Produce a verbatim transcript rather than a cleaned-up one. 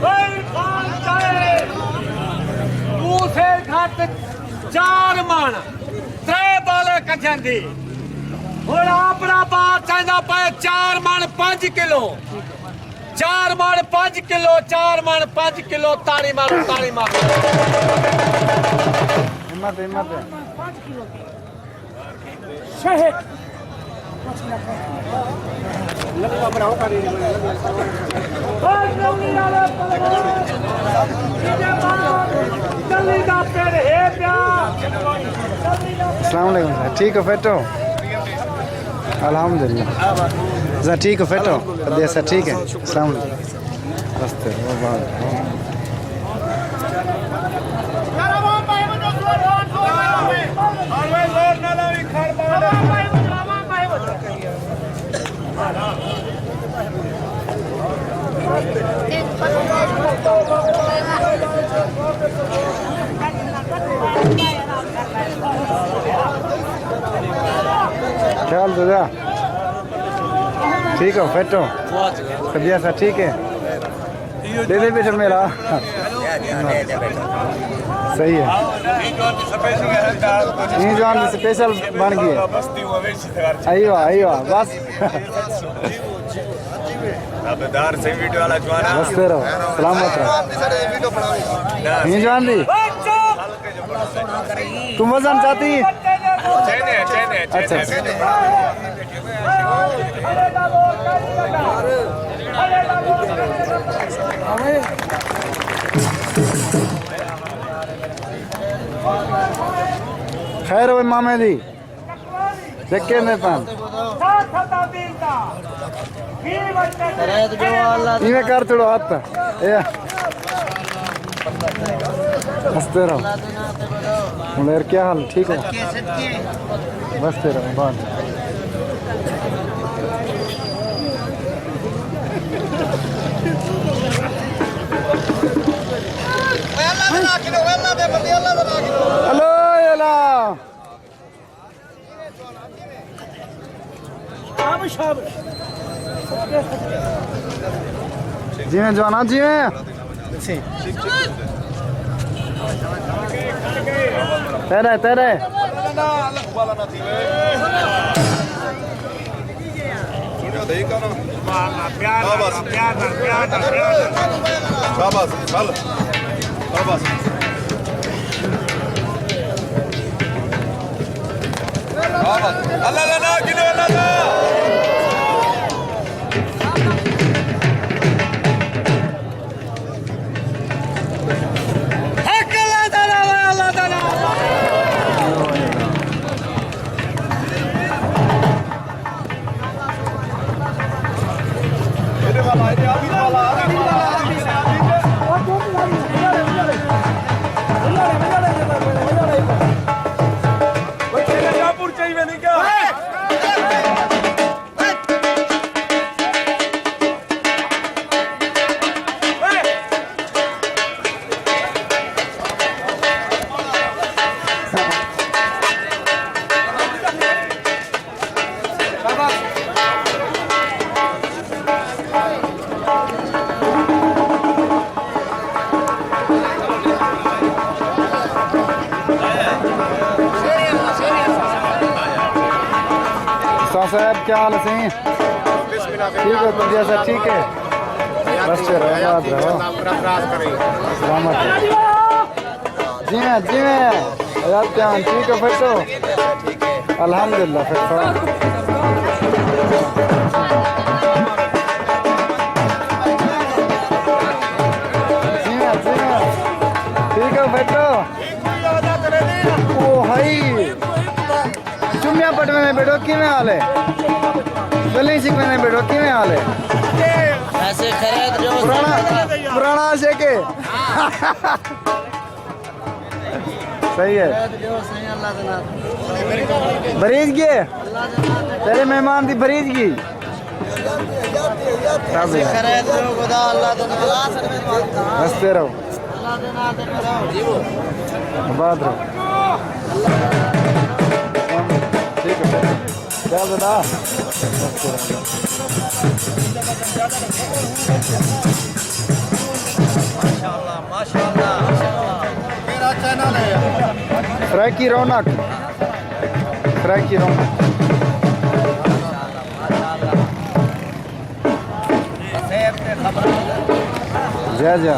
عرفان چاہے ݙو سئے گھٹ چار مݨ، ترے بالر کڈھن دی۔ ہݨ اپݨا بال چاہندا پئے چار مݨ پنج کلو، چار مݨ پنج کلو، چار مݨ پنج کلو، تاڑی مارو، تاڑی مارو۔ ہمت، ہمت۔ شہد۔ السلام علیکم سر، ٹھیک ہو، فٹ ہو؟ الحمدللہ۔ سر ٹھیک ہو، فٹ ہو؟ طبیعت سر ٹھیک ہے؟ السلام علیکم۔ ہستے، وہ بات۔ کیا حال دادا؟ ٹھیک ہو، فٹ ہو؟ طبیعت سب ٹھیک ہے؟ دے دے بیٹا میرا۔ صحیح ہے۔ ایں جوان دی سپیشل بݨ ڳئی ہے۔ ایوہ، ایوہ، بس۔ دعویدار سئیں ویڈیو والا جوان۔ ہستے رہو، سلامت رہو۔ ایں جوان دی۔ تم وزن چاتی؟ اچھا، اچھا۔ خیر ہوئے مامے دی۔ ڈکے میں پن۔ ایویں کر چھوڑو ہتھ۔ اے۔ ہستے رہو۔ ہن یار کیا حال؟ ٹھیک ہو؟ بس تیرا بعد۔ ہلو، اے لا۔ جیویں جوانا، جیویں۔ تیرے، تیرے۔ شاباش، چل۔ شاباش۔ شاباش۔ اللہ دا نام گھنو، اللہ دا۔ حق اللہ دا نام ہے، اللہ دا نام۔ استاد صاحب، کیا حال ہے سائیں؟ ٹھیک ہو، طبیعت سب ٹھیک ہے؟ بس رہو، آباد رہو۔ سلامت رہو۔ جیویں، جیویں۔ حیات جان، ٹھیک ہو، فٹ ہو؟ الحمدللہ، فٹ ہو۔ جیویں، جیویں۔ ٹھیک ہو، فٹ ہو؟ او ہائی۔ چمیاں پٹویں میں بیٹھو، کیویں حال ہے؟ گلیں شکویں میں بیٹھو، کیویں حال ہے؟ ایسے خیرات جو پرانا، پرانا عاشق ہے۔ صحیح ہے۔ خیرات جو سائیں اللہ دے نال۔ بریج گئے؟ تیرے مہمان دی بریج گئی۔ ایسے خیرات جو خدا اللہ دے نال۔ ہستے رہو۔ آباد رہو۔ ٹھیک ہے۔ کیا بتا؟ ماشاءاللہ، ماشاءاللہ۔ میرا چینل ہے۔ سرائیکی رونق۔ سرائیکی رونق۔ جے جے۔